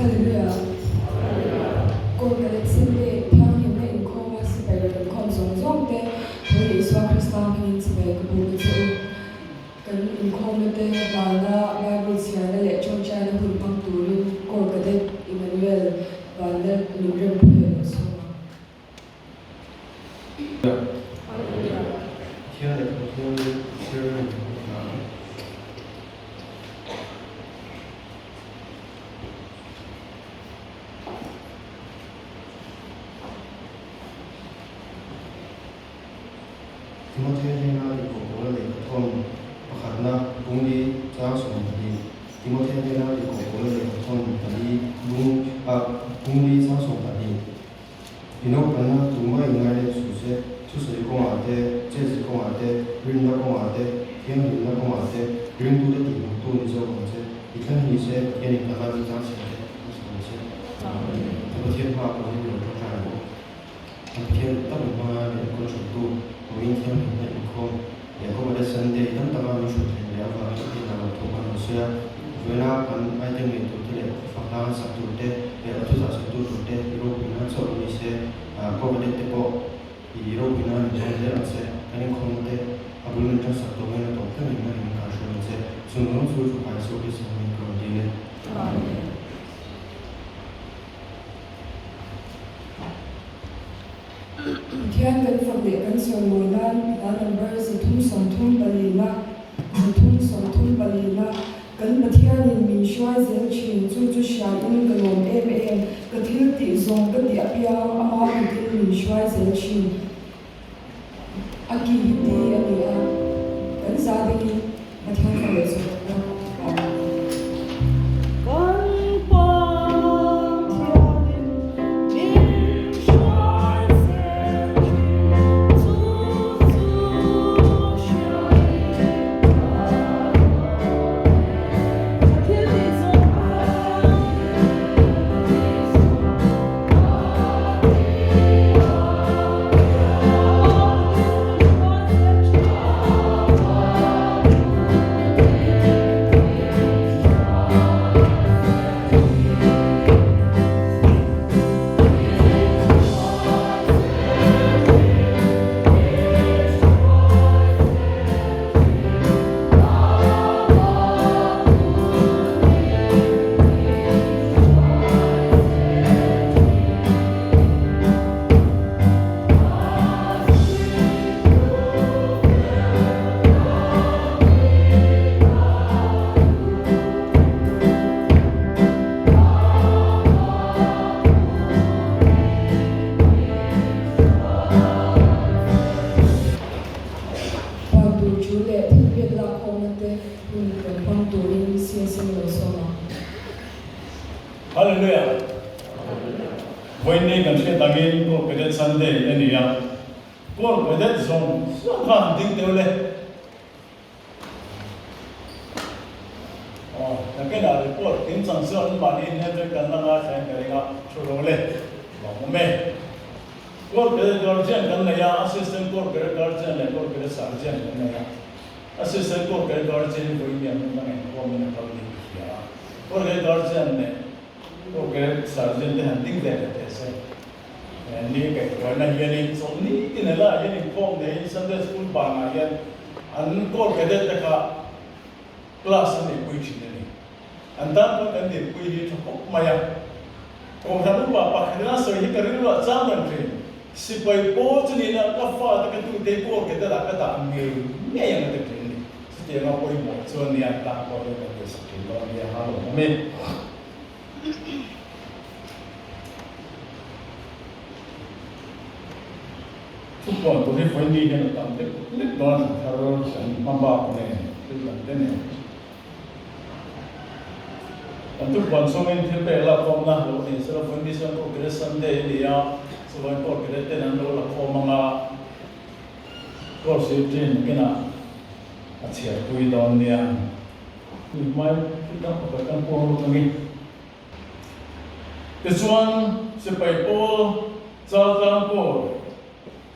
Hallelujah. Kawl ka let Sunday thianghlimna inkhawma sipai rawn inkhawm zawng zawng te Tho leh Isua Krista hmingin chibai ka buk a che u. Kan inkhawmna te vana Bible chhiarna leh ṭawngṭaina hun hmang turin Kawl Cadet Emmanuel Vanlal Lungrempuia lo sawm ang. Pathian leh Pathian chhiar reng a ni ang. Timothea hnena inkohpawhna lehkhathawn pakhatna bungli chang 12 Timothea hnena inkohpawhna lehkhathawn pali bung ah bungli chang 12. I naupanna tumah in ngai let suh se, thusawi kawngah te, chetzi kawngah te, rinna kawngah te, thianghlimna kawngah te, ringtute tihhmuhtu ni zawk ang che. I thlen hi ni se, Pathianin ka tan chang chhiah te a sawi ang che. Ka Pathian hmaah pawh hian lo tawngtai ang aw. Kan Pathian duh tak in hmanga leh enkawl thattu, vawiin thianghlimna inkhawm leh Kawmate Sunday tam taka min hruai theih leh avangin i hnenah lo thawk a ni sawi a. Vawiina kan item ngei turte leh fak hlang sak turte leh a thuzah sak tu turte i ropuina chauh ni se, Covenant te pawh i ropuina min hmang zel ang se, kan inkhawmna te a bul min tan sak tawh ngei na tawp thlengin a in kal hruai ang che. Chung zawng chu Fapa Isua Krista hmingin ka rawn dil e. Amen. Pathian kan fak leh kan sawimawi nan hla number 334 na, 334 na, Kan Pathianin min hruai zel thin, chu chu hriain ka lawm em em, ka thil tih zawng ka tih apiang ama kutin min hruai zel thin. A ki hi ti a ni a, kan za dingin Pathian fa leh zawh na a awm. Kan Pathianin min hruai zel thin, chu chu hriain ka Pa tur thu leh thil pek lak khawmna te hun rawn hmang turin CSM lo sawm ang. Hallelujah! Vawiin kan hriat angin Kawr Cadet Sunday a ni a, Kawr Cadet zawng zawng kha han ding teuh le. Aw, nakinah report kim chang chuan mahni hnen vek kan la ngaithla in ka ring a, thu ro le, lawmawm e. Court Cadet Guardian kan nei a, Assistant Court Cadet Guardian leh Court Cadet Sergeant kan nei a. Assistant Court Cadet Guardian hi vawiin hian hmun dangah inkhawmin a kal niin ka hria a. Court Cadet Guardian leh Court Cadet Sergeant te han ding ve leh teh se. Ni kaihhruaina hianin chawlhni tin helaiah hian inkhawm neiin Sunday School banah hian an Court Cadet te kha class an neihpui thin a ni. An tan pawh kan dinpui hi tha khawp mai a. Kohhran upa pakhat ina sawi hi ka rilruah chang reng thin. Sipai pawl chu nihna ka fate ka tute hi kawl ke telah ka dah ngei ngei ang a ti thin a ni. Chutianga pawimawh chuan nia an tan pawh hian kan ngaihsak thin dawn nia ha lo awm e. Thupuan tur hi vawiin hian a tam lek lek dawn a thar kan hma bak nen thil dang te nen. Kan thupuan chhungin thil pek lak khawmna lo nei sela vawiin ni chuan Court Cadet Sunday a ni a, chuvangin Court Cadet ten an lo la khawm ang a, Court Secretary nakinah a chhiarpui dawn nia. Hmai thil dang pakhat kan puang lut ang i. Tichuan sipai pawl Chaltlang Corps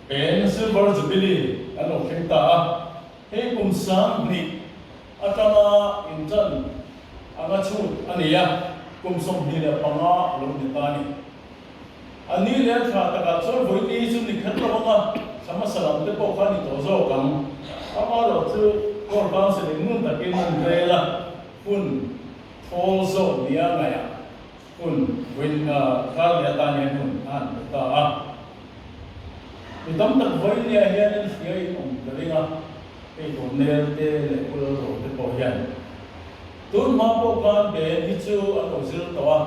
pen Silver Jubilee an lo thleng ta a. Hei kum 2000 atanga intan anga chhut a ni a. Kum 25 a lo ni ta a ni. A ni leh a thla takah chuan vawi ni chu ni kher lo ang a, thla hmasa lam te pawh kha a ni tawh zawk ang. Amaherawh chu Court Council in ngun takin an rel a, hun thawl zawk nia ngaihah hun vawiin kar leh atan hian hun a han pe ta a. Mi tam tak vawiin nia hian an hria in awm ka ring a, hei Cornel te leh Pu Lalro te pawh hian tun hma pawh khan Ben hi chu an lo zir tawh a.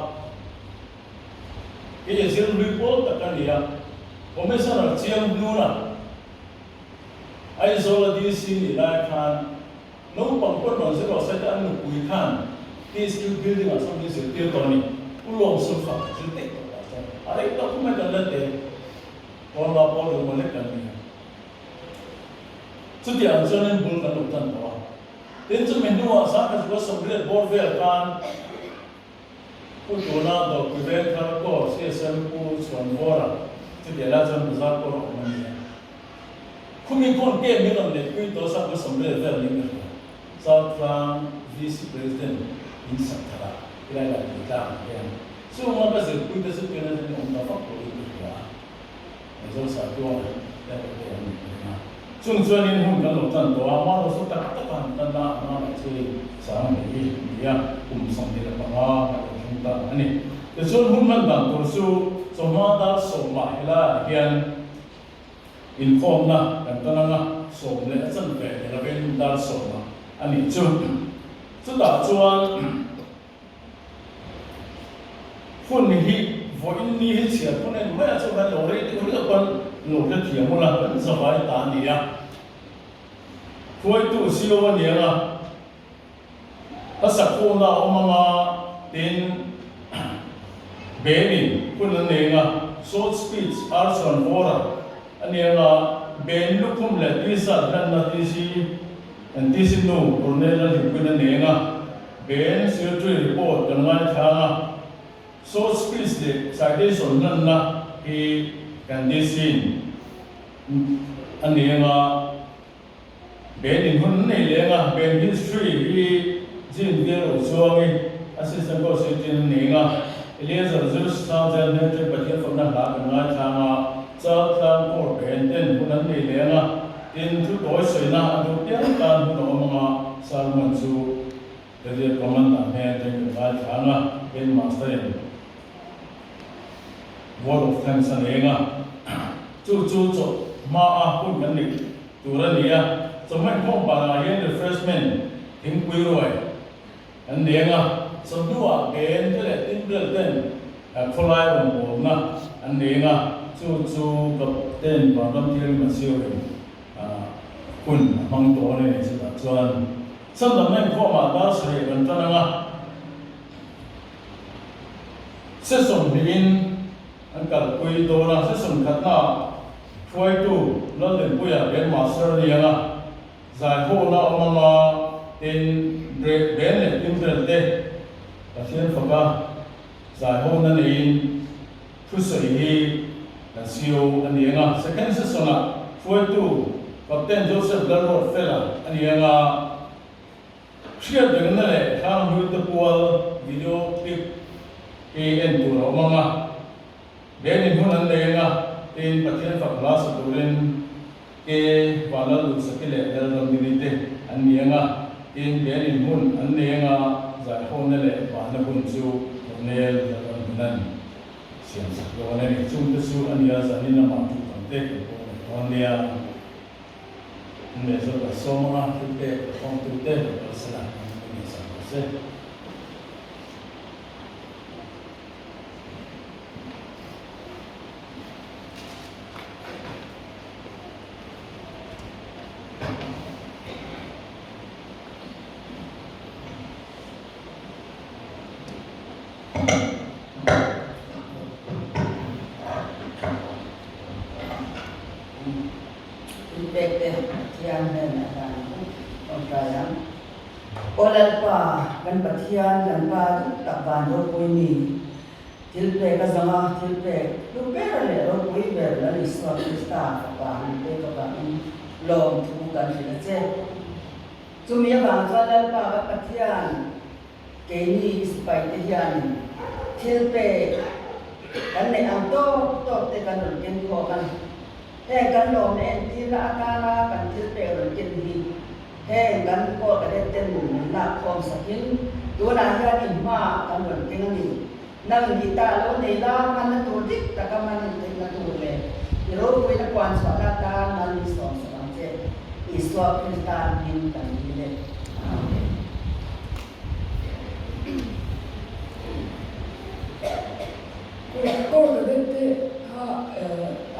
Hei a zir hlui pawl tak a ni a, Commissioner Chiang Hnuna, Aizawl a DC nih lai khan naupang pawn rawn zir rawh se te an nupui khan TSQ building ah sawn min zirtir tawh a ni. Pu Lawm Sulfa zir daih tawh lah chuan a rei tawh khum mai kan la te Kawnga pawl ru maw lek kan ni a. Chutiang chuanin bul kan lo tan tawh a. Tin chumi hnuah 1980 bawr vel khan Pu Tuna Dawrpui Veng Thar Corps CSM Pu Chhuanvawra chutia lai chuan bazar pawh a awm a ni a. Khumi khawn ke min rawn neihpui tawh sak ka sawm vel vel niin ka hria. Chaltlang VC President in sak thar a, helai lah tui tlang ah hian chunga ka zirpui te chu tuna hian awm ta vak lo in ka hria a. Mizo Saitual te pawh te an ni reng a. Chung chuanin hun kan lo tan tawh a, amaherawh chu tak tak a han tan a, amah lah chu hei sang leh hi a ni a, kum 25 a lo thleng ta a ni. Tichuan hun hman dan tur chu chawhma dar sawmah helaiah hian inkhawmna kan tan ang a, sawm leh a chanve ni lovin dar sawmah a nih chu. Chutah chuan. Hun hi vawiin ni hi chhiar hun en mai a chuan kan lo rei deuh riau pawn lo hrethiam ula kan zavai ta a ni a. Hruaitu silo a ni ang a, ka sakhawna a awm ang a tin Benin hun an nei ang a, short speech ar chuan vawra a ni ang a, Ben lukhum leh tisa hlanna TC An TC nu Colonel Lalhimpuiin a nei ang a, Ben Secretary report kan ngaithlang a, short speech leh citation hlanna hi kan DC-in a nei ang a, Ben in hun an nei leh ang a, Ben history hi Jean Vial Rochuangi Assistant Coach Secretary-in a nei ang a, Eleazer Zeus Changzel hmeltha Pathian fakna hla kan ngaithlang a, Chaltlang Corps Ben ten hun an nei leh ang a, Tin, thu tawi sawina a duh piang tan hun a awm anga sermon chu Brigadier Commander hnen te kan ngaithla ang a, Pen Master in Word of Thanks a nei ang a, chu chu chaw hma a hun kan neih tur a ni a, chawhmeh khawm banah hian refreshment thingpui ruai an nei ang a, chawhnuah Ben te leh Timbrel ten khawlai rawngbawlna an nei ang a, chu chu Captain Vanramthianghlim Asiawin hun a hmang dawn a ni. Chutah chuan Sandam inkhawmah dar sarih kan tan ang a, session hnihin an kalpui dawn a, session khatnaah hruaitu Laldinpuia Ben Master a ni ang a, Zaihawna awm anga tin Ben leh Timrel te Pathian faka zaihawna neiin thusawi hi kan CEO a ni ang a. Second session-ah hruaitu Captain Joseph Lalruatfela a ni ang a. Hriat rengna leh hranghlui te pual video clip hi en tur a awm ang a. Ben in hun an nei ang a, tin Pathian fak hla sa turin Ke Vanlal Duhsaki leh Lalramdini te an ni ang a, tin Ben in hun an nei ang a, zaihawna leh vahna hun chu Cornel Lalramdinan siam sak dawn a ni. Chungte chu a nia zanin lamah duh tam te kan pawh nei dawn nia. An leh zawk an sawm ang a, thil pek khawmtu te lo kal sela an lo nei sak rawh se. Thilpek te Pathian hnenah hian tawngtai ang. Aw Lalpa, kan Pathian, kan Pa duh tak van ropui mi, thilpek a zawng a, thilpek hlu ber leh ropui ber Lal Isua Krista Fapa min pek avangin lawmthu kan hrilh a che. Chumi avang chuan Lalpa kan Pathian, keini i sipaite hianin. Thilpek kan neih ang tawk tawk te kan rawn ken khawm a. Heng kan lawmna entirna atana kan thilpek rawn ken hi heng kan Corps Cadet ten min lak khawm sakin tunah hian i hmaah kan rawn keng a ni. Nang i ta lo nei la, hmanna tur dik taka hman in theihna tur leh i ropuina puan chhuahna atan mal min sawm sak ang che. Isua Krista hming kan dil e. Amen. Kawr ka deuh te kha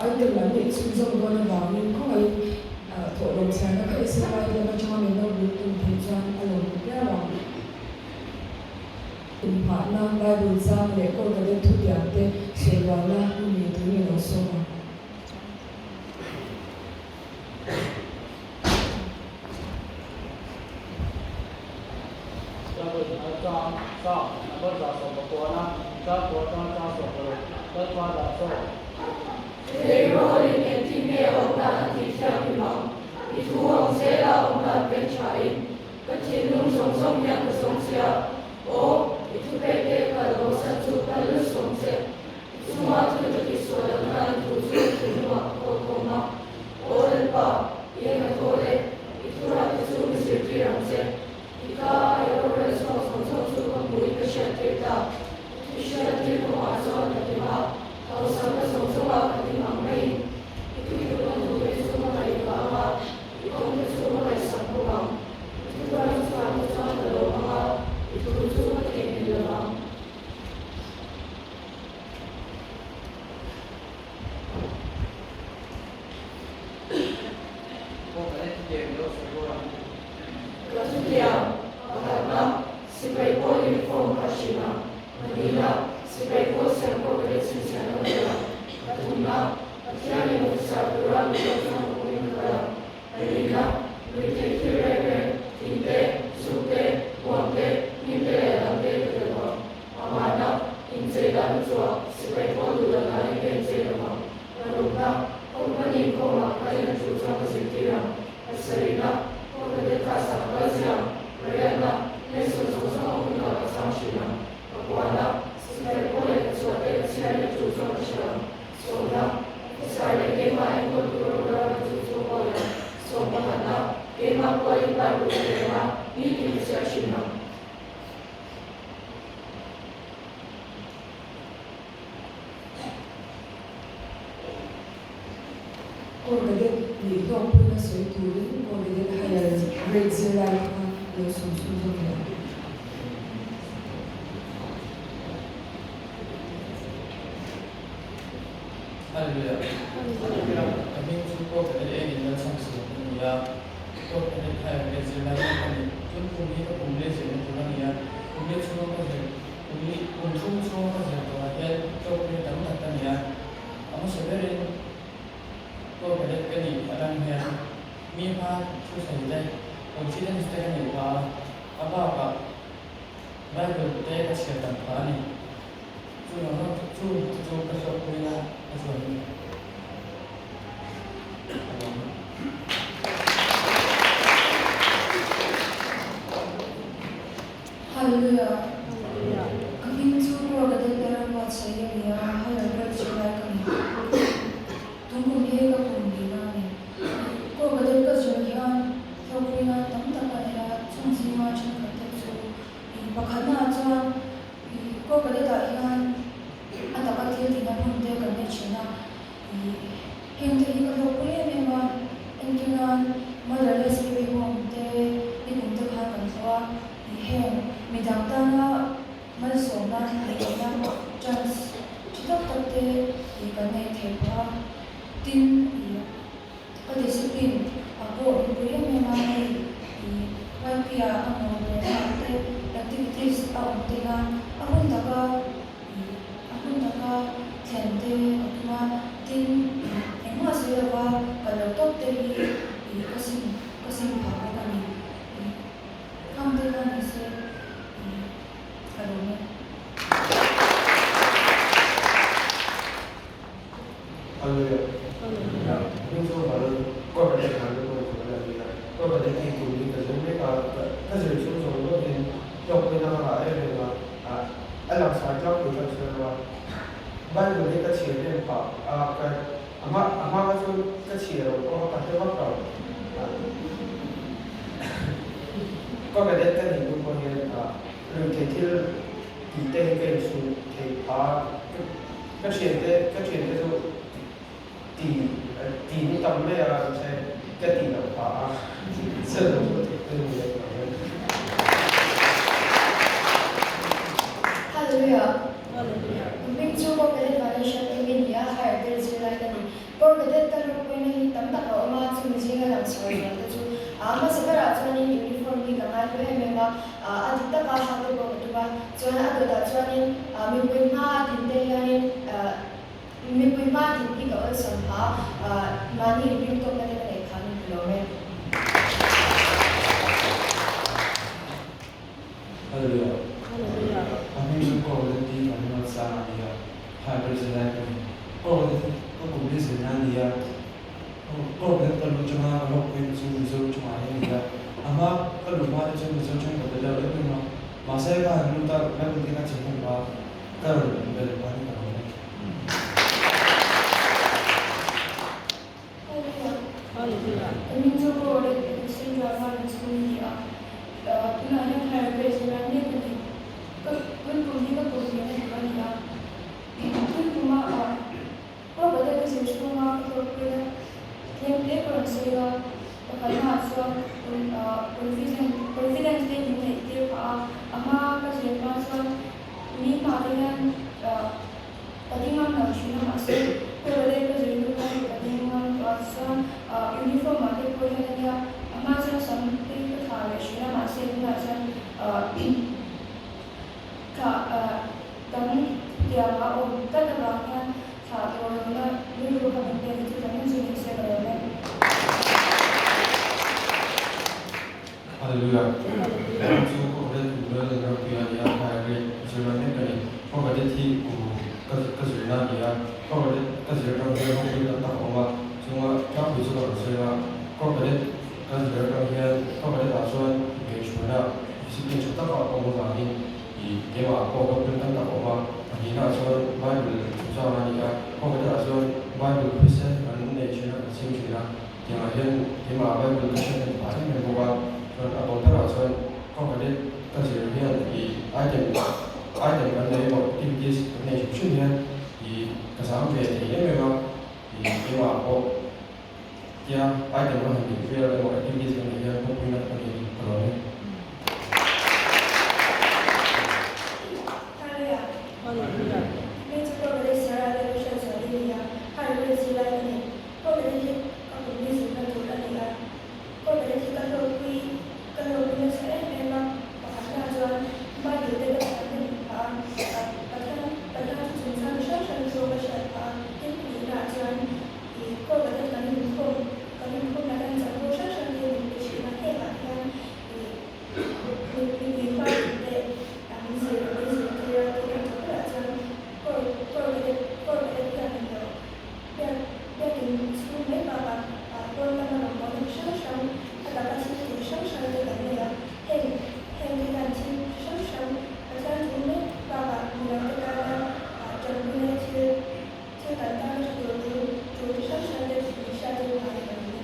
item an neih chhunzawm dawn avangin khawngaihin thawhlawm chhiarna kha SFI lam atanga min lo bul tum theih chuan a lawm viau ang. Inhmahna, Bible chang leh Kawr Cadet thutiam te sawi rualna hun nei turin a lo sawm a. Tleirawl-in engtin nge awmdan a tih thianghlim ang? I thu ang zela awmdan pek thain Ka thinlung zawng zawng hian ka zawng che a, aw, i thupek te kal bo san chu phal la sawm che. I chungah thil ka tihsual loh nan i thu chu ka thinlungah ka kawl khawm a. Aw Lalpa, i eng a thawl e, i thurah te chu mi zirtir ang che. I ka a i rorel chhuak zawng zawng chu ka hmuhin ka hriattir ta. I thu hriattir kawngah chuan ka hlim a, hausakna zawng zawngah ka hlim ang maiin i tuihluk a hnu te chu ka ngaihtuah ang a. I kawngte chu ka ngaihsak bawk ang. I thubuai chhuahte chuan ka lo hmang a, i thu chu ka theihnghilh lo vang. Ka thutiam, pakhatna, sipai pawl uniform ka hrin a, pahnihna, sipai pawl siam pawh ka let chhinchhiahna ka tel a, pathumna, Pathianin officer tura min lo chhang awmin ka kal a, Palina, lui theih thil reng reng, thing te, zuk te, huam te, hnim te leh a dang te ka tel bawk. Pangana, inchei dahna chua sipai pawl duh dan danin ka inchei lo vang. Parukna, company inkhawmah ka en a tul chuan ka zirtir ang. Pasarihna, Kawlkate class ah ka kal zia ang. Pariatna, lesson zawng zawng a hun ah ka chang thin ang. Pakuana, sipai pawl leh ka chhuah te ka chhiar in a tul chuan ka hria ang. Sawmna, Officer leh keimah enkawl tur a rawra ka chu chu hawi ang. Sawm pakhatna, Keimah pualin Bible ka leng a, nitin ka chhiar thin ang. Corps Cadet nih hlawkpuina sawi turin Corps Cadet Higher Grade zirlai kha lo sawm chhunzawm leh ang. Hallelujah. Ka hming chu Corps Cadet eng in Lalchham Siam ka ni a, Corps Cadet Higher Grade zirlai mek ka ni. Tun kum hi ka kum leh zirna tur a ni a, kum leh chhunga ka zir, kum li, kum thum chhunga ka zir turah hian tlawkpui tam tak ka ni a. A hmasa berin Corps Cadet ka nih atang hian mi hma thusawi te, confidence te ka neih phah a, a bakah Bible te ka chhiar tam phah a ni. Chu lam chu chu ka hlawhpui a, a chuan a lawm. Hallelujah! Ka hming chu Kawr ka deuh der a buatsaih a ni a, higher grade zirlai ka ni. Tun kum hi ka kum nihna a ni. Kawr ka deuh ka zir hian hlawhpuina tam tak a nei a, chung zinga thenkhat te chu pakhatnaah chuan Kawr ka deuh ah hian a taka thil tihna hmun te kan nei thin a, heng te hi ka hlawhpui em em a, entirnan Motherless Baby Home te nikum te khan kan tlawh a, heng midang tana malsawmna leh theihna chance tha tak tak te kan nei thei phah a, tin ka discipline a pawh mipui em em a hei YP ah a maw leh ah te activities a awm te hian a hun taka a hun taka thlen te ka tum a, tin engmah sawi lova kal lo tawp te hi ka sim ka sim phah bawk a ni. Khang te kha ni se ka lawm e. Hallelujah. Hming chu Val Corporate khan ka tuam chu a ni a. Corporate hi kum hi ka zir mek a, ka zir chhung zawng zawngin hlawkpuina ka ngah em em a. A langsar tlangpui chuan sawi lo a, Bible hi ka chhiar em phah a, ka a hma a hma kha chuan ka chhiar lo pawh a ka hre vak lo. Ka cadet ka nih hnu pawh hian ruihtheih thil tih te hi ka insum theih phah a, ka thiante ka thiante chu ti ti ni tam mai a mahse ka tih loh phah a, cell lo chu theih te ni em ang em. Hallelujah! Hming chu Kawr Cadet Vanlehriat em i ni a, Higher Grade zirlai ka ni. Kawr Cadet ka hlawkpuina hi tam tak a awm a, chumi zinga lang chhuah zual te chu a hmasa berah chuanin uniform hi ka ngaihlu em em a, a dik taka hak te pawh ka tum a, chuan a dawtah chuanin mipui hma a din te hianin Mipui hma din hi ka awlsam pha a, mahni inring tawkna te ka neih phah ni ti lo e. Hallelujah. A hming chu Kawr te ti kan ruat sang a nia, hai ber zirlai ka ni. Kawr te ka kum hi zirna a nia, Kawr te ka lu chunga ka hlawkpui te chu Mizo chungah hi a ni a. A hma ka lu hma te chu Mizo chung ka be lo em em a, mahse ka han lut a, Bible te ka chhe hnem a, ka rawn be leh phah ni ka lo e. Hming chu Paul leh Alexandra Valens hun a ni a, tunah hian higher grade zirlai mek a ni. Ka tun kum hi ka kum hmel a dur a ni a, tun kuma Robert-a ka zir chhunga ka hlawkpui a, tlem hle ka rawn sawi a, pakhatnaah chuan confidence te min neih tir phah a, a hma ka zir hma chuan mi hma te hian Ka ding ngam lo thin a, mahse Kawlawlei ka zir hnu khan ka ding ngam tawh a, chuan uniform ah te pawh hian a nia, a hma chuan sam te hi ka thlah leh thin a, mahse tunah chuan thlah kan tiang a awm tlat avang hian thlah tawh lohna rilru ka min pek a, chutiang in chu ni se ka lo leh. Hallelujah. Chu Kawkadet kum rual in ropui a ni a, higher grade zirlai mek a ni. Kawkadet hi kum ka ka zirna a ni a, Kawkadet ka zir atang hian ropui tam tak a awm a, chunga tlangpui chu ka rawn sawi a, Kawkadet ka zir atang hian Kawkadet ah chuan inkaihhruaina discipline tha tak a awm avangin ih keimah pawh ropui tam tak a awm a, pahnihna ah chuan Bible chungchang a ni a, Kawkadet ah chuan Bible phuisen kan nei thin a, kan sim thin a. Tiangah hian keimah Bible ka hriat hnem phah em em bawk a, chuan a bo berah chuan Kawngkadet ka zir hian i item item kan nei emaw activities kan nei hrim hrim hian i ka zam ve thei em em a, i keimah pawh tia item ka han neih vel emaw activities kan neih hian hlawkpuina ka nei ka lawm e. Hallelujah. Hallelujah. Hming chu Kawngkadet Sarah leh Rachel Zuali a ni a, Hallelujah zirlai ka nei. Kawlbele hi ka kum ni zirna tur a ni a, kawlbele hi ka hlawkpui ka hlawkpui nasa em em a, pakhatna chuan Bible te ka chhiar hnem phah a, Pathian Pathian thu chungchang hrang hrang chu ka hriat phah a, tin nihnaah chuan ih kawlbele kan inkhawm kan inkhawmna hian chanvo hrang hrang te min pe thin a, hengah hian ih mipui hma tih te min zir min zirtir a, tin a tha berah chuan kawl kawlbele kawlbele hian englo Biak biakin chhung mai bakah pawn lama rawngbawlna chi hrang hrang, a taka thil tih hrang hrang te kan nei a. Heng heng te hian thil chi hrang hrang Pathian thu mek bakah midangte tana tanpuina thil thil kan tana tha tur tur tur chi hrang hrang te min hriattir phah hi kan ni.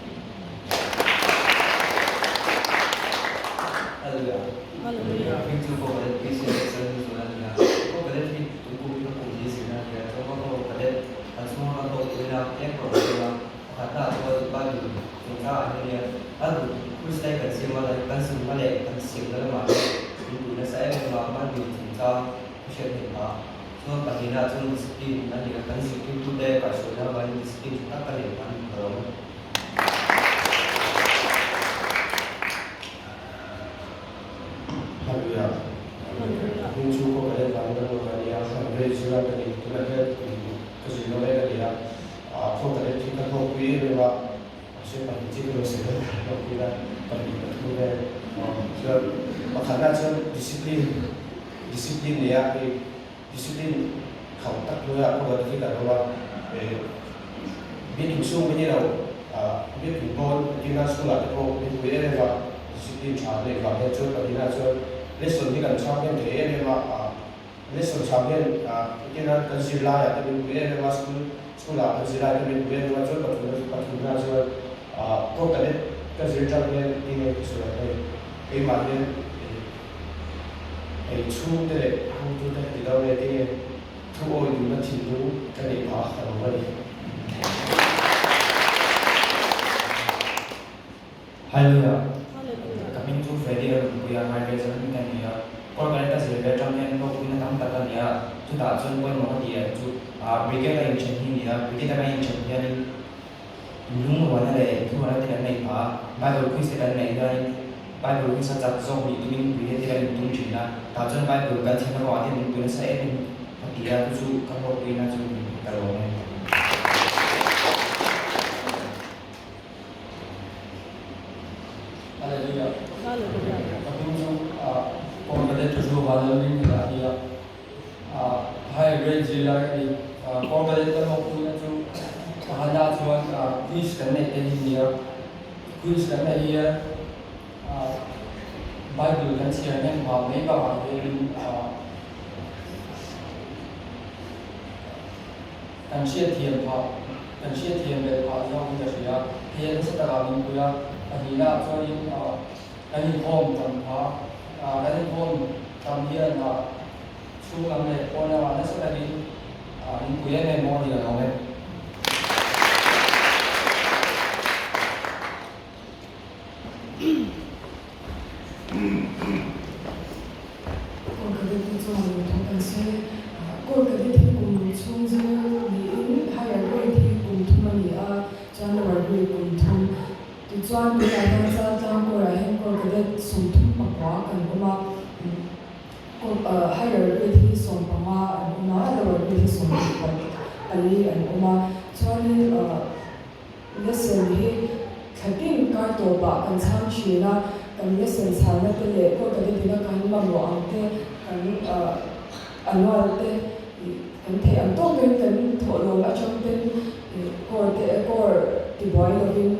Hallelujah. Hallelujah. Hming chu Kawkalet PCS Excel hi zual a ni a. Kawkalet hi tun kum hi ka kum hi zirna a ni a, chuan Kawkalet Kan chhunga kan hlawkpui na eng pawh kan tum a, pakhatna ah chuan Bible chungchangah hian nia a duh Kristian kan siam a kan zirna leh kan siamna lamah hian min pui nasa em em a, Bible chungchang ka hriat hnem phah. Chuan pahnihna ah chuan discipline a ni a, kan zirtirtute kaihhruaina avangin discipline tha tak ka neih phah a ni ka lawm e. Hallelujah. Hming chu khaw ka let vang ka ruat a nia, Hallelujah zira ka ni, tunah hian ka zir lo mek a nia, khaw ka let hi ka hlawkpui em em a, mahse pahnih chi ka lo sawi dawn a, hlawkpui na pahnih pathum vel chuan pakhatna chuan discipline, discipline nia hei discipline khauh tak hnuaiah khaw ka let hi kan awm a, biakin chhung ka ni lo, biakin pawn tina school ah te pawh min pui em em a, discipline tha neih vang hian chuan pahnihna chuan lesson hi kan chhang hnem thei em em a. Lesson chhang hian entirnan kan zirlaiah te min pui em em a, school school ah kan zirlai te min pui em em a, chuan pathumna pathumna chuan Corps Cadet ka zir tang hian tinge ka sawi ang hei keimah hian hei chhungte leh hotute ti deuh nge tinge thu awi duhna thinlung ka neih phah a ka lo va ni. Hallelujah! Ka hming chu Freddy a rawn pui a, High Grade Zan ka ni a. Kawr ka let a zir ve atang hian hlawkpuina tam tak a ni a, chutah chuan pawimawh ka tih ang chu Brigade a inthen hi a ni a, Brigade a inthen hianin lungrualna leh thurualna te kan nei phah a, Bible quiz te kan neih hianin Bible quiz a chak zawk nih tumin Brigade te kan intum thin a, tah chuan Bible kan thiamna kawngah te min pui nasa em em ka ti a, chu chu ka hlawkpuina chu ka lawm e. Hallelujah. Ka hming chu Paul Cadet Joshua Vanlalring a ni a. Higher grade zirlai ka ni. Paul Cadet ka hlawkpuina chu Hana chuan quiz kan neih te hi a ni a. Quiz kan neih hian Bible kan chhiar hnem vang mai bakah hianin Kan hriatthiam phah, kan hriatthiam belh phah zawkin ka hria. Hei a nasa takah min pui a, pahnihnaah chuanin kan inkhawm tam phah, kan inkhawm tam hian chhung lam leh pawn lamah nasa takin min pui em em bawk a ni ka lawm e. Kawl Cadet te chuan lo thawk an sawi. Kawl Cadet hi kum chhung zir niin higher grade hi kum thum a ni a, chuan lower grade kum thum. Tichuan tunah hian Chaltlang Kawrah hian Kawl Cadet 34 kan awm a, higher grade hi 15 an awm a, lower grade hi 24 an awm a. Chuanin Lesson hi thla tin kar tawpah kan chhang thin a, kan lesson chhanna te leh court a tina kan mamawh ang te, kan annual te kan theih ang tawkin kan thawhlawm atang ten court te court tibuai lovin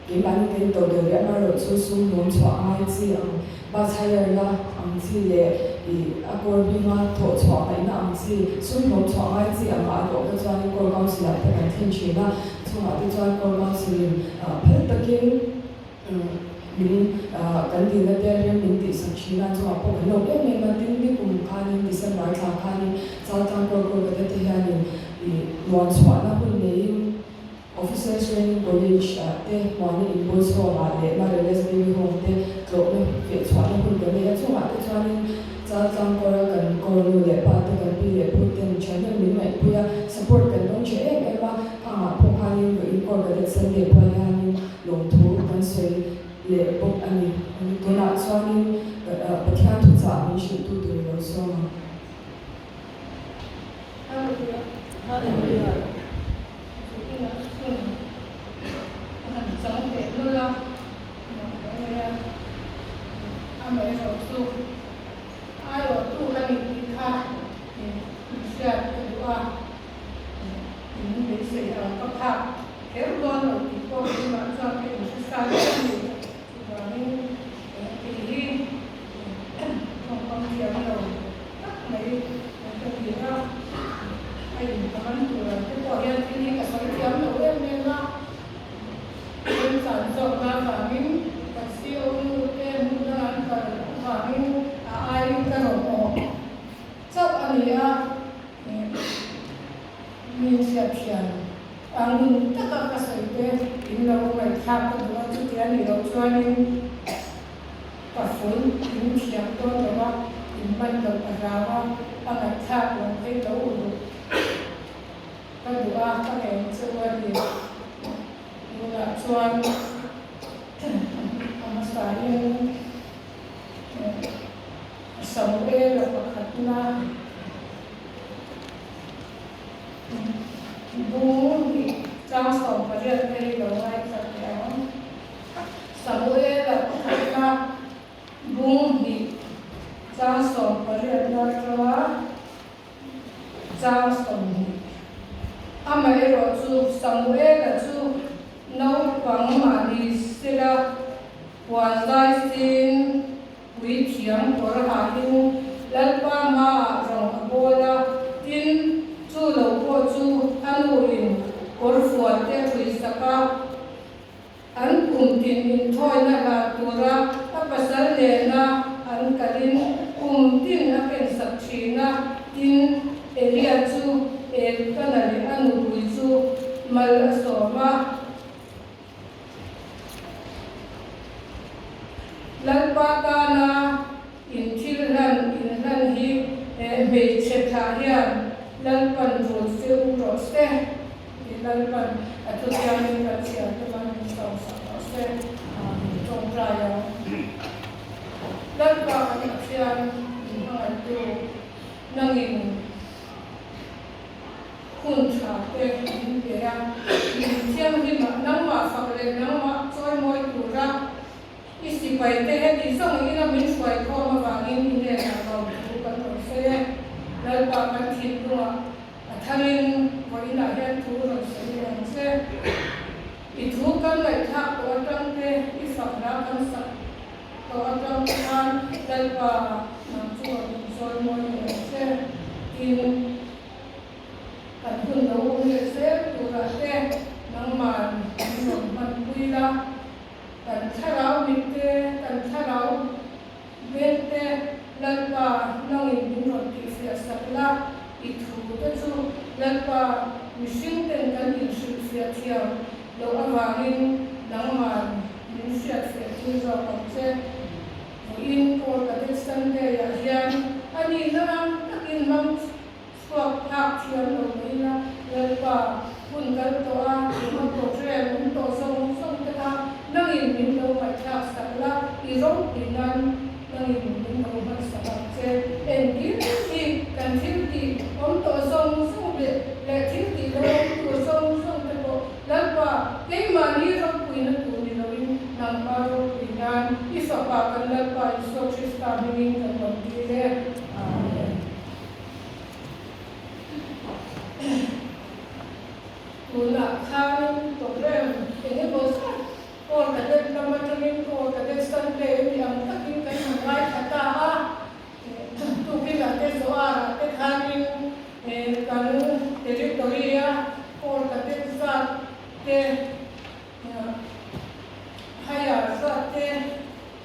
keimahni te in to deuh leh amaherawhchu sum hlawm chhuah ngai chi ang bus hire na ang chi leh a court hminga thawh chhuah ngaihna ang chi sum hlawm chhuah ngai chi ang ah erawh kha chuanin court council ah te kan thlen thin a, chungah te chuan court council in phal takin min kan dilna te rem min tihsak thin a, chungah pawh kan lawm em em a, tin nikum khanin December thla khanin Chaltlang court Kolkata te hianin luan chhuahna hun neiin Officers Training College ah te Muana inbawi chhuakah leh Mother Les Baby Home te tlawhna feh chhuahna hun kan nei a, chungah te chuanin Chaltlang kawra kan kawr nu leh pa te kan pi leh pu ten thahnem min ngaihpui a, support kan dawng tha em em a, khangah pawh khanin vawiin Corps Cadet Sunday pual hianin lawmthu kan sawi leh bawk a ni. Tunah chuanin Pathian thuchah min hrilhtu tur lo sawm ang. Hallelujah. Hallelujah. Zukina chhun a han chang teh lul a, mai a, amaherawhchu aiawhtu ka nih tih kha inhriat ka duh a, in beisei ang ka phak kher dawn lo tih pawh keimah chuan ka inhre sa daih a ni. Chuvangin tih hi tawngkam thiam lo tak mai ka ni a, a inphaman tur ang te pawh hian thil hi ka sawi thiam lo em em a, remchan zawkna avangin ka CO nu te hmun dang an kal avangin a aiin ka rawn awh chauh a ni a, mi hriatthiam ang taka ka sawi te in lo ngaihthlak ka duh a, chuti a nih loh chuanin ka ful in thiam dawn lo a, in man loh a hlau a, a ngaihthlak lo phei lo uluk ka duh a, ka ngeng cheu a ni. Tunah chuan a hmasain Samuela pakhatna Bung hnih chang 18 te hi lo ngaithla teh ang. Samuela pakhatna bung hnih chang 18 na atanga chang 20. Amaherawhchu Samuela chu naupang mahni sela puan zai sin puithiam kawr hahin Lalpa hmaah. kum tin a kensak thin a. Tin, Elia chu Elkana leh a nupui chu mal a sawm a. Lalpa tana inthil hlan inhlan hi hmeichhe thlah hian Lalpan rul che u rawh se tih Lalpan a thuthiangin kan chhiar te man min sawmsak rawh se. Min tawngtai ang. Lalpa kan Pathian min hmangaihtu nangin Hun tha te min pe a, min thianghlimah nangmah fak leh nangmah chawimawi tura i sipai te heti zawng ina min hruai khawm avangin i hnenah lawmthu kan rawn sawi e. Lalpa kan thinlungah a tharin vawiinah hian thu rawn sawi leh ang che. I thu kan ngaihthlak tawh atang te, i fakna kan sak tawh atang te khan Lalpa nang chu rawn inchawimawi leh ang che. Tin. Kan hun lo awm leh zel turah te nangman min rawn hmanpui la, kan thlarau mit te, kan thlarau beng te Lalpa nangin min rawn tihfiah sak la, i thu te chu Lalpa mihring ten kan inhrilhfiah thiam loh avangin nangman min hriatfiah tir zawk ang che. Vawiin Paul Cadet Sunday-ah hian a nihna ang takin hmang Chhuak phak thiam lo mai ila, Lalpa, hun kal tawh a, tuna program awm tawh zawng zawng te kha nangin min lo ngaihthlak sak la, i ropui nan nangin min lo hman sak ang che. Engkim hi kan thil tih awm tawh zawng zawng leh leh thil tih lo awm tur zawng zawng te pawh Lalpa, keimahni ropuina tur ni loin nangma ropui nan i Fapa kan Lalpa Isua Krista hmingin kan rawn dil e. Amen. Tunah khan program eng emaw zat Corps Cadet lam atangin Corps Cadet Sunday a nih ang takin kan han ngaithla ta a, tukin ah te Zoar ah te khanin kan territory a Corps Cadet zat te higher zat te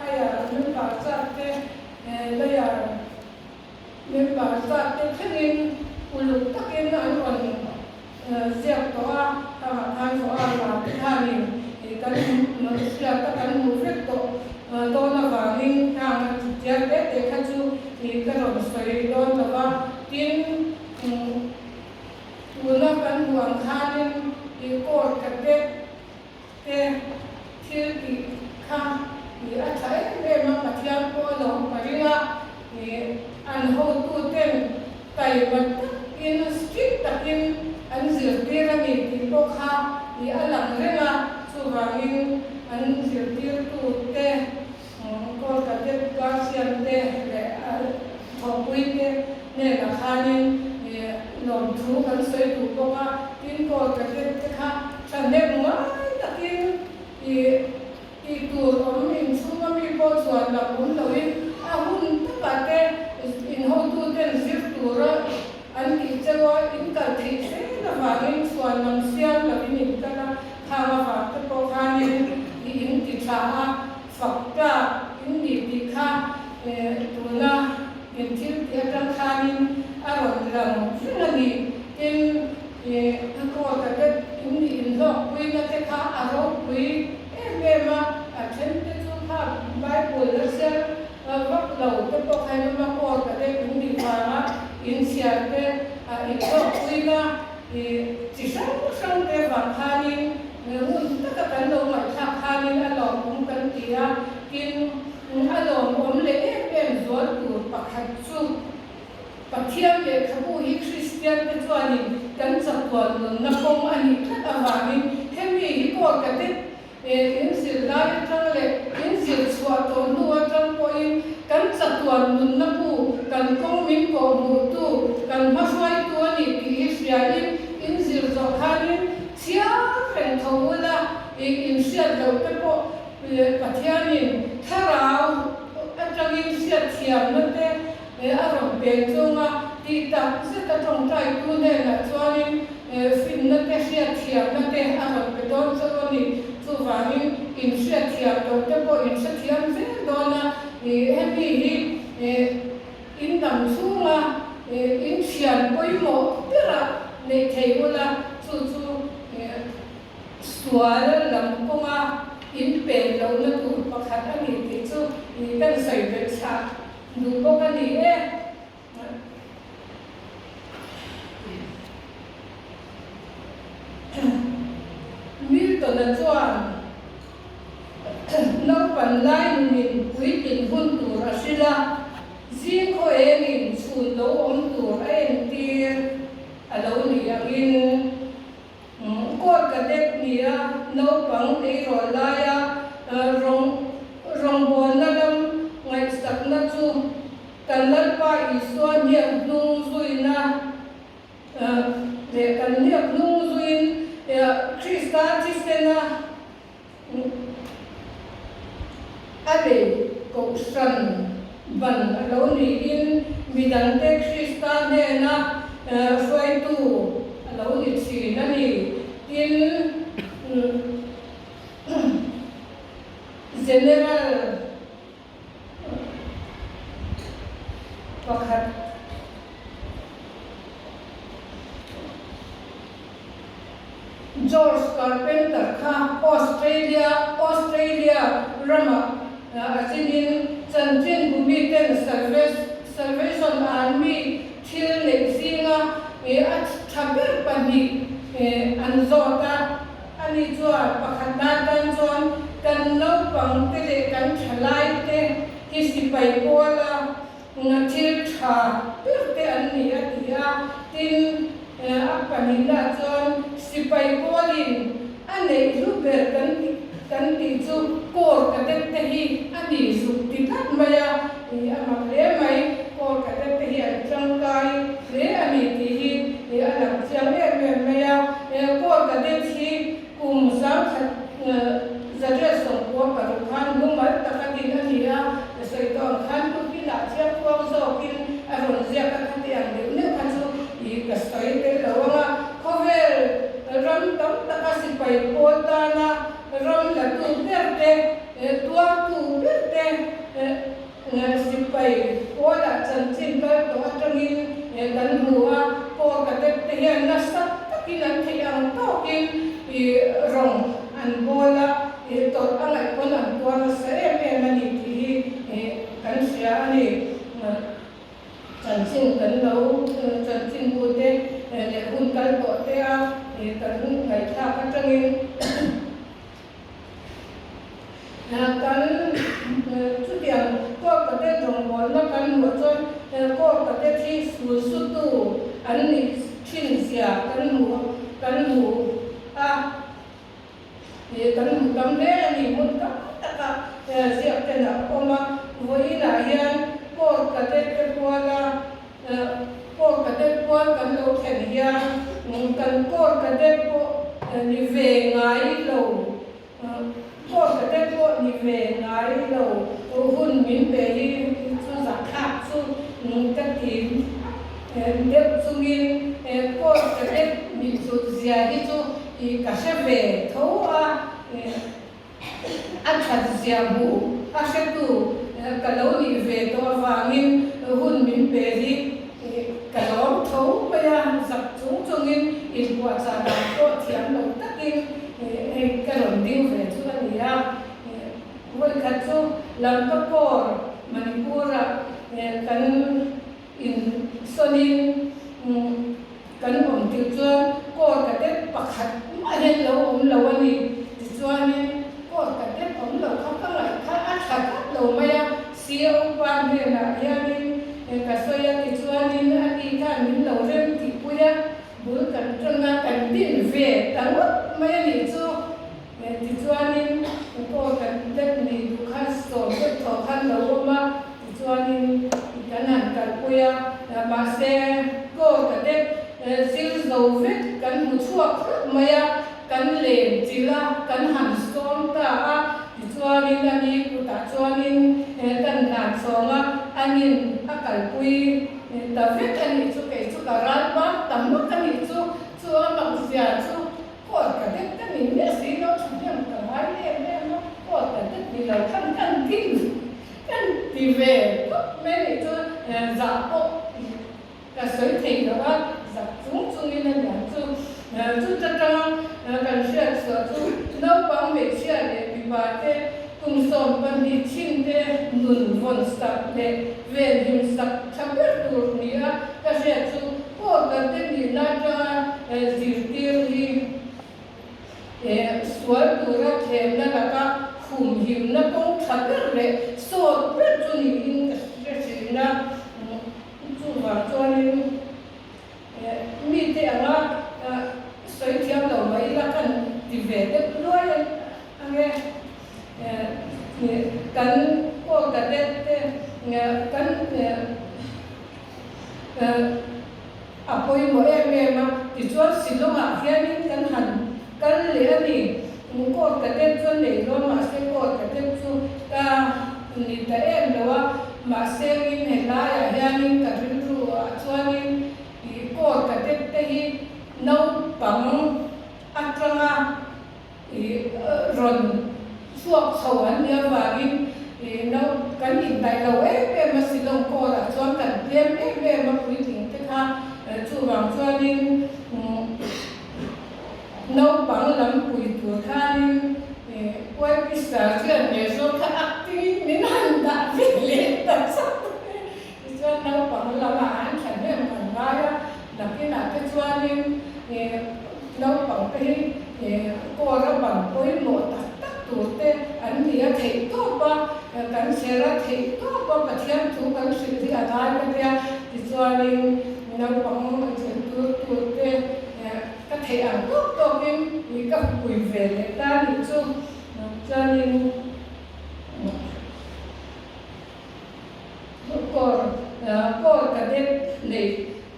higher member zat te lower Member zat te thlengin uluk takin an rawn ziak tawh a, khangah khan zawh a lar te khanin kan hriat a kan hmuh vek tawh dawn avangin khang a chiang te te kha chu ka rawn sawi dawn lo va. Tin, tuna kan hmuh ang khanin court cadet te thil tih kha a tha em em a, Pathian pawh a lo ka ring a, an hotuten taima takin strict takin an zirtir a ni tih pawh kha a lang reng a, chuvangin an zirtirtute Kolkata Guardian te leh thawhpui te hnenah khanin lawmthu kan sawi duh bawk a, tin Kolkata te kha thahnem ngai takin tih tur awm inchhunga mi pawh chuan lam awm loin a hun takah te inhotu ten zir tura an tih cheu a, in kal theih zel avangin chhuan lam siam lovin in kal a, khang avang te pawh khanin i in ti tha a, fak tlak in nih tih kha tuna in thil tih atang khanin a rawn lang reng a ni. Tin, a court a te in nih inhlawkpuina te kha a ropui em em a, a then te chu kha Bible a chhiar Vak lo te pawh kha in awm a, court a te in nih vanga in chhiar te in hlawkpuina chi hrang hrang te vang khanin ngun taka kan lo ngaihthlak khanin a lawmawm kan ti a, tin a lawmawm leh em em zual tur pakhat chu Pathian lehkhabu hi Kristian te chuanin kan chatuan nunna kawng a nih tlat avangin hemi hi court a te He in zir lai atang leh in zir chhuah tawh hnu atang pawhin kan chatuan nunna bu, kan kawng min kawhhmuhtu, kan hmahruaitu a ni tih hi hriain in zir zawh khanin chhiar reng tho ula, i inhriat loh te pawh Pathianin thlarau atangin hriatthiamna te a rawn peng chunga tih tak zeta tawngtaitu hnenah chuanin finna te, hriatthiamna te a rawn pe dawn chauh a ni. Chuvangin inhriatthiam loh te pawh inhrethiam zel dawn a, hemi hi. dam chhunga in thian pawimawh berah neih thei ula, chu chu sual lam kawnga in pen lohna tur pakhat a ni tih chu kan sawi belh chhah duh bawk a ni e. Milton-a chuan naupan lai nunin puitlin hun tur a hrilh a, zing khaw engin chhun lo awm tur a entir a lo nih angin Court cadet nia naupang eirawl laia rawngbawlna lam ngaihsakna chu kan Lalpa Isua hniak hnung zuina leh kan hniak hnung zuiin Krista thisena a lei kohhran ban a lo niin midangte Krista hnena hruaitu a lo ni thin a ni. Tin, General pakhat George Carpenter kha Australia Australia ramah a zinin chanchin bumiten Salvation Army thil neih zinga a tha ber pahnih an zawt a. Ani chuan pakhat nan tan chuan kan naupang te leh kan thalai te hi sipai pawla thil tha ber te an ni a ti a. Tin, a pahnihna chuan sipai pawlin a neih hlu ber kan kan tih chu Corps Cadet te hi a ni zuk ti tlat mai a, a mak hle mai. Corps Cadet te hi an tangkai hle a ni tih hi a lang chiang em em mai a. Corps Cadet hi kum sangkhat 1926 khan mumal taka din a ni a, sawi tawh ang khan tukinah chiang kuang zawkin a rawn ziak a, khati ang deuh neuh kha chu i ka sawi tel lo ang a. Khawvel ram tam taka sipai pawl tana ram latu ber te, tuartu ber te, Sipai pawlah chanchin kal tawh atangin kan hmu a, Corps Cadet te hian nasa takin an theih ang tawkin rawng an bawl a, tawrh a ngaih pawn an tuar nasa em em a ni tih hi kan hria a ni. Chanchin kan lo chanchin bu te leh hun kal tawh te a kan ngaihthlak atangin Kan chutiang Corps Cadet rawngbawlna kan hmuh chuan Corps Cadet hi sul sutu an nih thin zia kan hmu kan hmu a, kan hmu tam hle a ni. Hmun tam taka ziak ten a awm a, vawiinah hian Corps Cadet te puala Corps Cadet pual kan lo thlen hian kan Corps Cadet pawh ni ve ngai lo. Corps Cadet pawh ni ve ngai lo hun min pe hi chu zahthlak chu ka ti deuh chungin Corps Cadet nih hlut zia hi chu ka hre ve tho a. A that zia hmuh a hretu ka lo nih ve tawh avangin hun min pe hi ka lawm tho mai a, zak chung chungin inpuahchah dan pawh thiam lo takin hei ka rawn ding ve chu a ni a. Vawikhat chu Lamkakawr Manipur-ah kan insawnin Kan awm tirh chuan Corps Cadet pakhat mah hian lo awm lo a ni. Tichuanin Corps Cadet awm lo kha ka ngaih kha a tha tlat lo mai a, CO pa hnenah hianin ka sawi a, tichuanin a ni khan min lo rem tihpui a, bul kan ṭan a, kan din ve ta ngawt mai a nih chu. Tichuanin Corps Cadet nih duh khan sawm deuh thaw khan lo awm a, tichuanin kan han kalpui a, mahse Corps Cadet zir zo vek kan hmu chhuak hlauh mai a, kan lem chilh a, kan han sawm ta a, tichuanin a ni kutah chuanin kan hlan chhawng a, anin a kalpui ta vek a nih chu, kei chu ka ral bak ta mak a nih chu, chu a makzia chu. Court cadet ka ni miah si lo thahnem ka ngai em em a, court cadet ni lo khan kan tin kan ti ve tawp mai nih chuan zah pawh ka sawi thei lo a, zak chung chungin a niang chu. Chuta tanga kan hriat chhuah chu naupang hmeichhia leh mipa te kum 12 chin te nun vawn sak leh venhim sak tha ber tur ni a ka hriat chu pawl kan te nihna atanga zirtir hi sual tura thlemna laka khumhimna kawng tha ber leh sawt ber chu niin ka hre thin a. Chuvang chuanin mite anga sawi thiam lo mai ila kan ti ve deuh luai ange. Kan Paul Cadet te kan a pawimawh em em a, tichuan Shillong-ah hianin kan han kal leh a ni. Court Cadet chu an nei dawn mahse Court Cadet chu ka ni ta em lo a, mahse min helaiah hianin ka rilru ah chuanin ih Court Cadet te hi naupang atanga ih rawn chhuak chho an nih avangin ih no kan indaih lo em em a Shillong Court ah chuan kan tlem em em a puitling te kha chuvang chuanin Naupang lam pui tur khanin YP Sergeant leh zawk kha acting in min han dah ve leh ta chauh mai. Tichuan naupang lamah an thahnem kan ngai a, nakinah te chuanin naupang te hi court a ban pawimawh tak tak tur te an ni a, theihtawp a kan chher a, theihtawp a Pathian thu kan hrilh hi a ngai ka tia. Tichuanin naupang tur tur te Ka theih ang tawk tawkin i ka pui ve leh ta nih chu. Chuanin kawr kawr cadet nei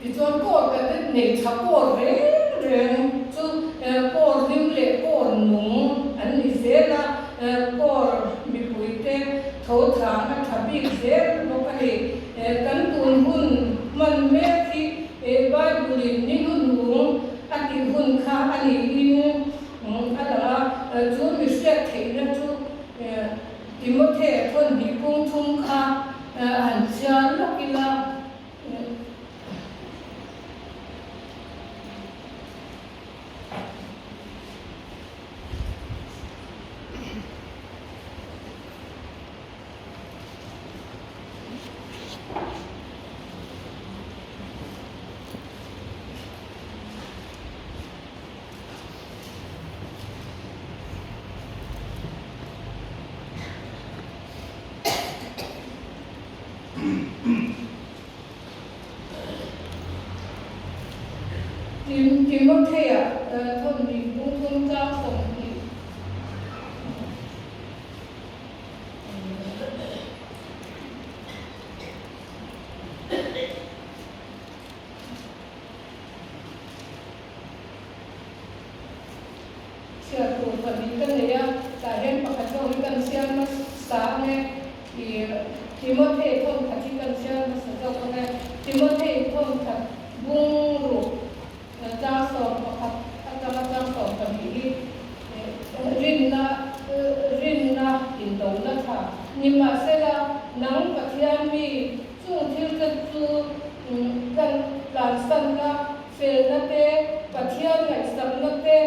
tichuan kawr cadet nei tha kawr reng reng chu kawr hlim leh kawr nung an ni zel a, kawr mipuite tho thang a tha bik zel bawk a ni. Kan tun hun hman mek hi He Bible-in ni hnunung a tih hun kha a niin a lang a, chu mi hriat theihna chu Timothe thawnhnih kung thum kha han chhiar lawk ila. Timothea thawmhnih bung thum chang 20. Chhiar tur pahnih ka nei a, tah hian pakhat zawk hi kan chhiar hmasa ang e, ih Timothei thawnkhat hi kan chhiar hmasa zawk ang e, Timothei thawnkhat bungruk Chang 11 atanga chang 12 hi rinna rinna indona tha. Nimahsela, nang Pathian mi chung thil te chu kan tlansanna, felna te, Pathian ngaihsakna te,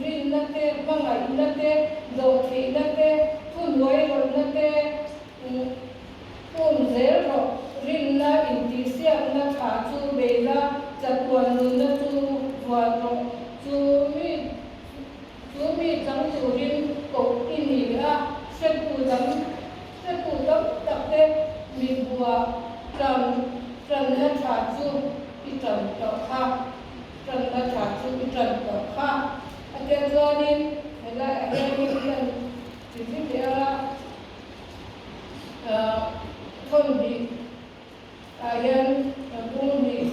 rinna te, hmangaihna te, dawhtheihna te, thuhnuai rawlhna te, Pum zel rawh, rinna intihsiakna tha chu bei la, chatuan nunna chu vuan rawh. Chu mi chu mi chang turin koh i ni a, hretu dam hretu tam tak te mit buah tan tanna tha chu i tan tawh kha, tanna tha chu i tan tawh kha. A tia chuanin helaiah hianin hian ti zui leh a. Thawnhnih ah hian bung hnih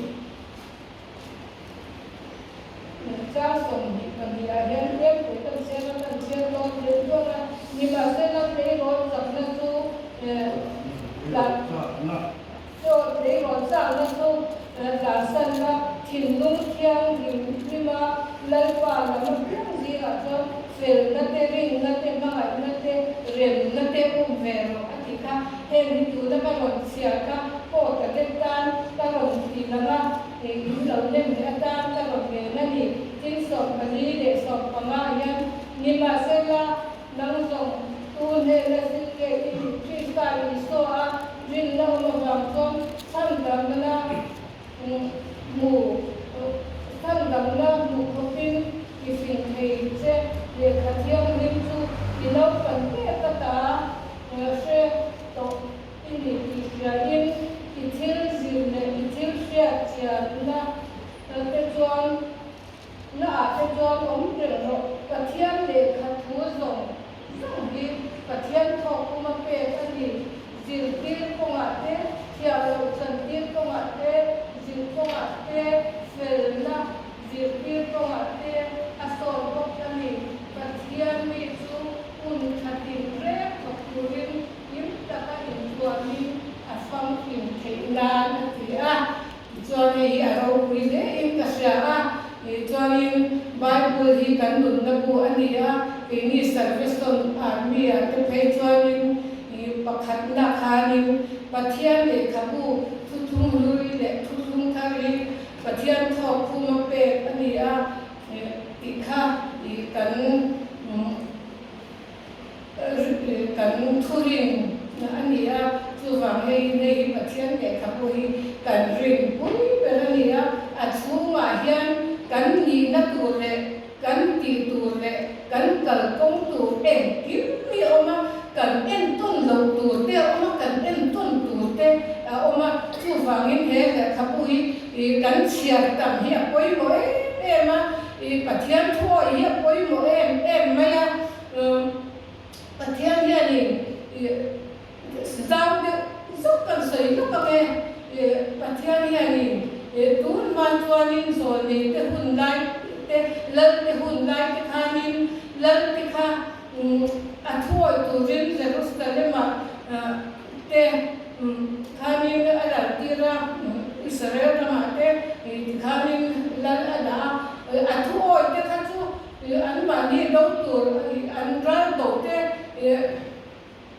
chang 22 ah hian tlempui kan chhiar a, kan chhiar dawn tel dawn a, nimahsela tleirawl chakna chu tleirawl chakna chu tlansanna thinlung thianghlim hlima Lalpa lam apiang zingah chuan Felna te, rinna te, hmangaihna te, remna te um ve rawh a ti kha. Heng hi tuna ka rawn chhiar kha Court cadet tan ka rawn ti lang a, in lo nem leh atan ka rawn ngen a ni. Tin, 14 leh 15 hian nimahsela nang zawng tu hnena zir nge i nih Krista Isua a rinna awm avang chuan chhandamna hmu chhandamna hmu khawpin i fing thei che. Lehkha thianghlim chu i naupan tet ata hre tawh i ni tih hriain i thil zir leh i thil hriat chianna te chuan na ah te chuan awm reng rawh. Pathian lehkha thu zawng zawng hi Pathian thawk kuma pek a ni. Zirtir kawngah te, thiam loh chantir kawngah te, zir kawngah te, felna zirtir kawngah te a sawt bawk a ni. Pathian mi chu hun thatin reng thawk turin hlim taka inthuamin a famkim theih nan a ti a. Tichuan hei hi a ropui hle in ka hria a, tichuanin Bible hi kan nunna bu a ni a, keini Salvation Army ah te phei chuanin pakhatna khanin Pathian lehkhabu thuthlung hlui leh thuthlung thar hi Pathian thawk khuma pek a ni a tih kha kan Kan thurin a ni a, chuvang hei hei hi Pathian lehkhabu hi kan rin pui ber a ni a, a chhungah hian kan nihna tur leh kan tih tur leh kan kalkawng tur engkim hi a awm a, kan entawn loh tur te a awm a, kan entawn tur te a awm a, chuvangin he lehkhabu hi kan chhiar tam hi a pawimawh em em a. I Pathian thu awih hi a pawimawh em em mai a, Pathian hianin i zau deuh zauh kan sawi lawk ang e, i Pathian hianin i tun hma chuanin zawlnei te hun lai te, lal te hun lai te khanin lal te kha a thu awih turin Jerusalem-ah te khanin a lal tir a, Israel ramah te tikhanin lal a dah a, a thu awih te kha chu anmahni do tur an ral do te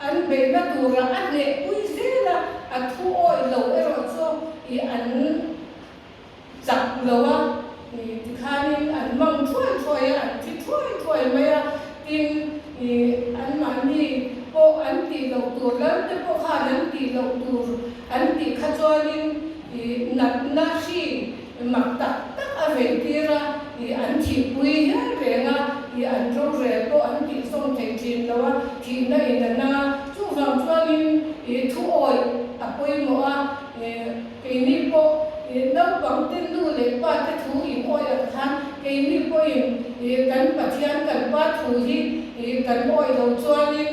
an beihna turah a hneh pui zel a, a thu awih lo erawh chu an chak lo a, tikhanin an mang thuai thuai a, an thi thuai thuai mai a, tin anmahni pawh an tih loh tur, lal te pawh khan an tih loh tur an tih kha chuanin natna hri mak tak tak a vei tir a, an thihpui hial reng a, an rorel pawh an tih zawm thei thin lo a, thihna in a nang a, chuvang chuanin thuawih a pawimawh a. Keini pawh naupang te nu leh pa te thu in awih ang khan keini pawhin kan Pathian kan Pa thu hi kan awih lo chuanin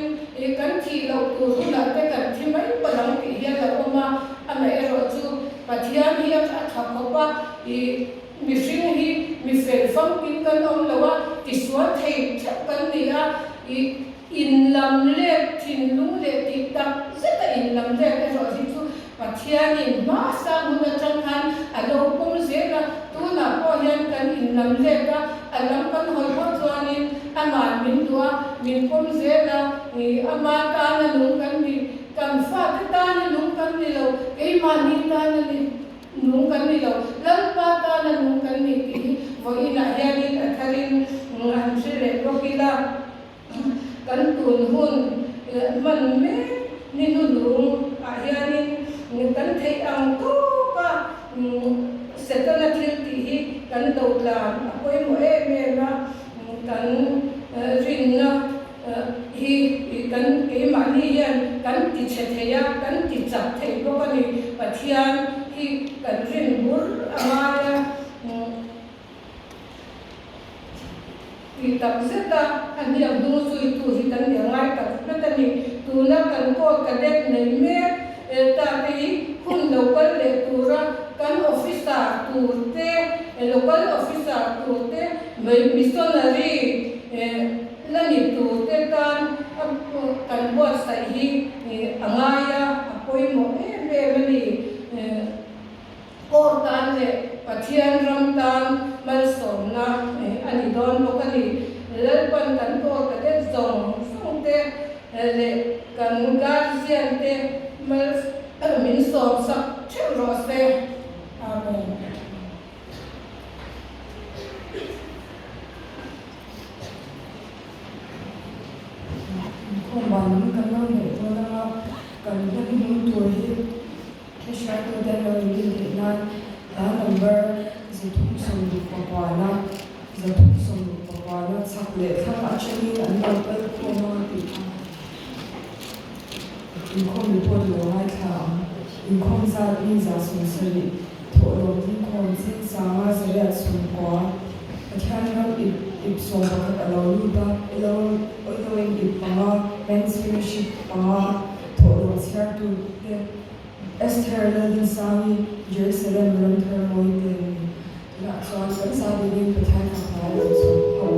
kan thih loh tur hunah te kan thi mai palh ang tih hian a awm a, amaherawh chu Pathian hi a tha khawp a, mihring hi mi fel famkim kan awm lo a, tisual thei theuh kan ni a, Inlam let thinlung leh tih tak zeta inlam let erawh hi chu Pathianin hmasa hmun atang khan a lo pawm zel a, tunah pawh hian kan inlam let a, a lam kan hawi phawt chuanin aman min duh a, min pawm zel a, ama tana nung kan ni, kan fate tana nung kan ni lo, keimahni tana ni nung kan ni lo, Lalpa tana nung kan ni tih hi vawiinah hianin a tharin an hre leh bawk ila. Kan tun hun hman mek ni hnunung ah hianin kan theih ang tawka Setana thil tih hi kan do tlan a pawimawh em em a, kan rinna hi kan keimahni hian kan ti chhe thei a, kan ti chak thei bawk a ni. Pathian hi kan rin bur a ngai a. Tih tak zeta a hniam hnung zuitu hi kan nia ngai tak zet a ni. Tuna kan court cadet nei mek ta te hi hun lo kal leh tura kan officer tur te, local officer tur te, missionary la ni tur te tan kan buatsaih hi a ngai a, a pawimawh em em a ni. Court tan leh Pathian ram tan malsawmna a ni dawn bawk a ni. Lalpan kan court cadet zawng zawng te leh kan guardian te mal min sawmsak. rawh se. Amen. Inkhawm ban kan lo neih dawn anga kan hnem hming tur hi hriattu te an lo inrin theih nan hla number 365 365 na chhak leh thlang atangin an lo kal khawm a tih kha inkhawm report lo ngaithla ang. Inkhawm zat mi 170 thawhlawm dingkhawm cheng sanga zariat sawmkua Pathian ram ip ip 11 a lo lut a, ilo Eloin ip panga, Men's Fellowship panga thawhlawm chhiartu te Esther Lalrinsangi Jerusalem ram thar mawi te an ni. Tunah chuan kan za deuhin Pathian fapa a lo chhuak ho.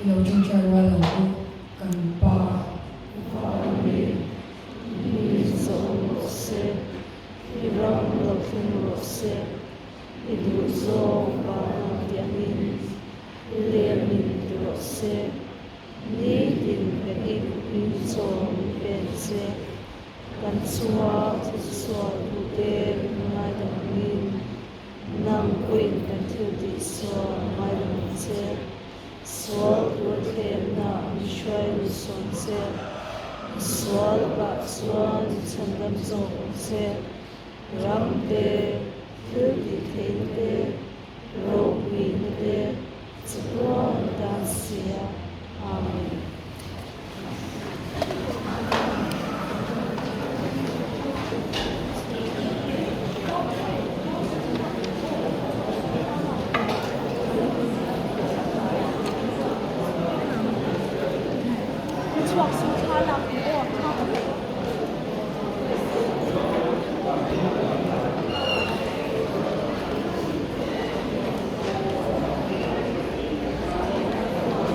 I lo ṭawngṭai rual ang u, kan Pa. Van mi, mi zawng rawh se, i ram lo thleng rawh se, i duh zawng vanah tiangin. che, nitin ka ik in chaw min pe ang che. Kan chunga thilsual tute min ngaidam angin, nang pawhin kan thil tih sual ngaidam ang che. Sual tur thlemna min hruai lut sawn che, sual lakah chuan min chhandam zawk ang che. Ram te, thil tih theihna te, ropuina te, chatuan tan sia. Amen. Chhuak su thla lak aw.